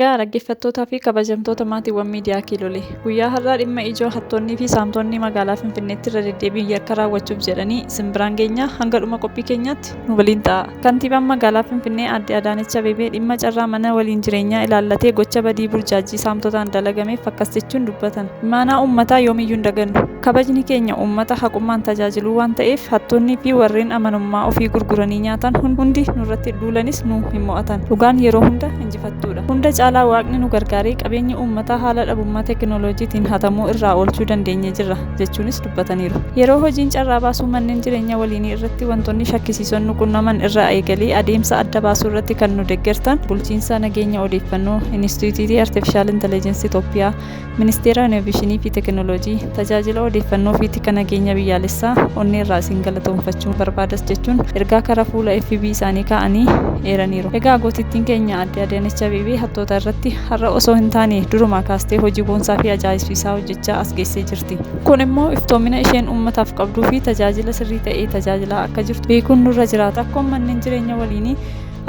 Nagaa dhaggeeffattootaa fi kabajamtoota maatiiwwan miidiyaa Kiilolee. Guyyaa har'aa dhimma ijoo hattoonnii fi saamtonni magaalaa Finfinneetti irra deddeebiin yakka raawwachuuf jedhanii isin biraan geenya hanga dhuma qophii keenyaatti nu waliin ta'a. Kantiibaan magaalaa Finfinnee Aadde Adaanech Abeebee dhimma carraa mana waliin jireenyaa ilaallatee gocha badii burjaajii saamtotaan dalagameef akkas jechuun dubbatan. Imaanaa uummataa yoomiyyuu hin dagannu. Kabajni keenya uummata haqummaan tajaajiluu waan ta'eef hattoonnii fi warreen amanummaa ofii gurguranii nyaatan hundi nurratti duulanis nu hin mo'atan. Dhugaan yeroo hunda injifattuudha. Hunda caalaa Waaqni nu gargaaree qabeenyi uummataa haala dhabummaa teekinooloojiitiin hatamuu irraa oolchuu dandeenye jirra jechuunis dubbataniiru. Yeroo hojiin carraa baasuu manneen jireenya waliinii irratti wantoonni shakkisiisoon nu qunnaman irraa eegalee adeemsa adda baasuu irratti kan nu deeggartan bulchiinsa nageenya odeeffannoo, Inistituutii Artifishaal Intellijeensii Itoophiyaa, Ministeera Innoveeshinii fi Teekinooloojii, tajaajila odeeffannoo fi tika nageenya biyyaalessaa onnee irraa isin galatoomfachuu barbaadas jechuun ergaa karaa fuula FB isaanii kaa'anii eeraniiru. Egaa gootittiin keenya Aadde Adaanech Abeebee hattoota irratti har'a osoo hin taane durumaa kaastee hojii boonsaa fi ajaa'ibsiisaa hojjechaa as geessee jirti. Kun immoo iftoomina isheen uummataaf qabduu fi tajaajila sirrii ta'e tajaajilaa akka jirtu beekuun nurra jiraata. Rakkoon manneen jireenya waliinii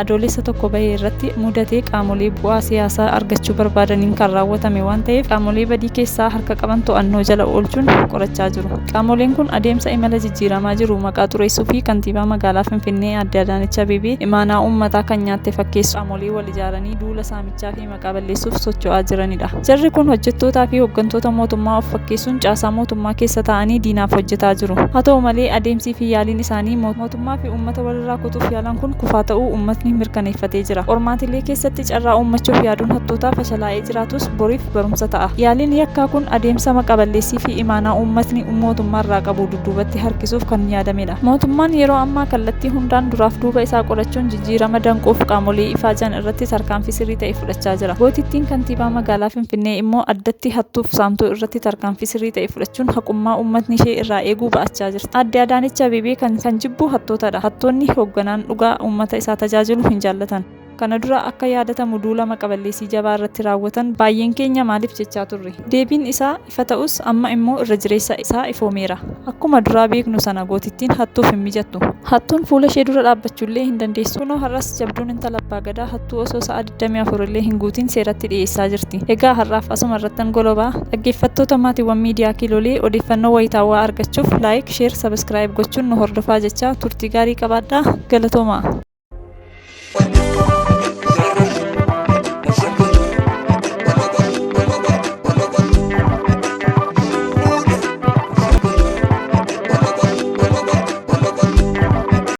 Adoolessa 1 bahe irratti mudate qaamolee bu'aa siyaasaa argachuu barbaadaniin kan raawwatame waan ta'eef qaamolee badii keessaa harka qaban to'annoo jala oolchuun qorachaa jiru. Qaamoleen kun adeemsa imala jijjiiramaa jiru maqaa xureessuu fi kantiibaa magaalaa Finfinnee Aadde Adaanech Abeebee imaanaa uummataa kan nyaatte fakkeessuuf qaamolee wal ijaaranii duula saamichaa fi maqaa balleessuuf socho'aa jiranidha. Jarri kun hojjettootaa fi hoggantoota mootummaa of fakkeessuun caasaa mootummaa keessa taa'anii diinaaf hojjetaa jiru. Haa ta'u malee adeemsii fi yaaliin isaanii mootummaa fi uummata walirraa kutuuf yaalan kun kufaa ta'uu uummatni mirkaneeffatee jira. Qormaatilee keessatti carraa uummachuuf yaaduun hattootaa fashalaa'ee jiraatus boriif barumsa ta'a. Yaaliin yakkaa kun adeemsa maqa-balleessii fi imaanaa uummatni mootummaarraa qabu dudduubatti harkisuuf kan yaadamedha. Mootummaan yeroo ammaa kallattii hundaan duraaf duuba isaa qorachuun jijjiirama danquuf qaamolee ifaajan irratti tarkaanfii sirrii ta'e fudhachaa jira. Gootittiin kantiibaa magaalaa Finfinnee immoo addatti hattuuf saamtuu irratti tarkaanfii sirrii ta'e fudhachuun haqummaa uummatni ishee irraa eegu ba'achaa jirti. Aadde Adaanech Abeebee kan kan jibbu hattootadha. Hattoonni hoogganaan dhugaa uummata isaa tajaajilu hin jaallatan. Kana dura akka yaadatamu duula maqaballeessii jabaa irratti raawwatan baay'een keenya maaliif jechaa turre. Deebiin isaa ifa ta'us amma immoo irra jireessa isaa ifoomeera. Akkuma duraa beeknu sana gootittiin hattuuf hin mijattu. Hattuun fuula ishee dura dhaabbachuullee hin dandeessu. Kunoo har'as jabduun intala abbaa gadaa hattuu osoo sa'a 24 illee hin guutiin seeratti dhiyeessaa jirti. Egaa har'aaf asuma irrattan golobaa. Dhaggeeffattoota maatiiwwan miidiyaa Kiilolee odeeffannoo wayitaawaa argachuuf like, share, subscribe gochuun nu hordofaa jechaa turtii gaarii qabaadhaa. Galatoomaa!